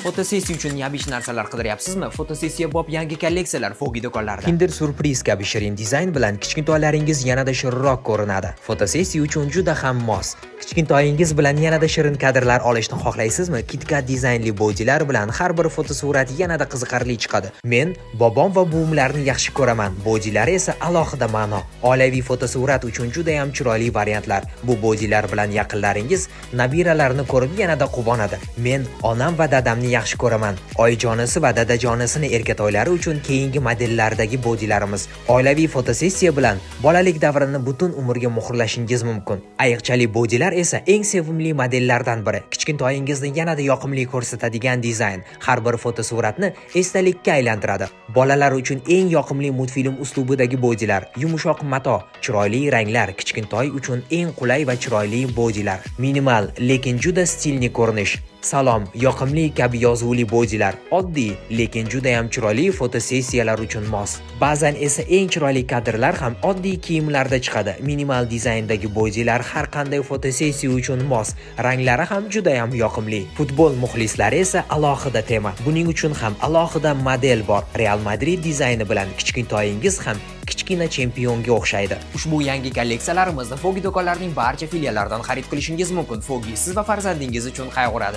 Fotosessiya uchun необычный narsalar qidiryapsizmi? Fotosessiya bop yangi kolleksiyalar Fogi do'konlarida. Kinder Surprise kabi shirin dizayn bilan kichkintoylaringiz yanada shirinroq ko'rinadi. Fotosessiya uchun juda ham mos. Kichkintoyingiz bilan yanada shirin kadrlar olishni xohlaysizmi? KitKat dizaynli bodilar bilan har bir fotosurat yanada qiziqarli chiqadi. Men bobom va buvimlarni yaxshi ko'raman. Bodilari esa alohida ma'no. Oilaviy fotosurat uchun juda ham chiroyli variantlar. Bu bodilar bilan yaqinlaringiz nabiralarini ko'rib yanada quvonadi. Men onam va dadamni yaxshi ko'raman. Oyijonisi va dadajonisini erkatoylari uchun keyingi modellardagi bodilarimiz. Oilaviy fotosessiya bilan bolalik davrini butun umrga muhrlashingiz mumkin. Ayiqchali bodilar esa eng sevimli modellardan biri. Kichkintoyingizni yanada yoqimli ko'rsatadigan dizayn har bir fotosuratni esdalikka aylantiradi. Bolalar uchun eng yoqimli multfilm uslubidagi bodilar, yumshoq mato, chiroyli ranglar, kichkintoy uchun eng qulay va chiroyli bodilar. Minimal, lekin juda stilli ko'rinish. Salom, yoqimli kabi yozuvli bodilar, oddiy, lekin juda ham chiroyli fotosessiyalar uchun mos. Ba'zan esa eng chiroyli kadrlar ham oddiy kiyimlarda chiqadi. Minimal dizayndagi bodilar har qanday fotosessiya uchun mos. Ranglari ham juda ham yoqimli. Futbol muxlislari esa alohida tema. Buning uchun ham alohida model bor. Real Madrid dizayni bilan kichkintoyingiz ham kichkina chempionga o'xshaydi. Ushbu yangi kolleksiyalarimizni Fogi do'konlarining barcha filiallaridan xarid qilishingiz mumkin. Fogi siz va farzandingiz uchun qayg'uradi.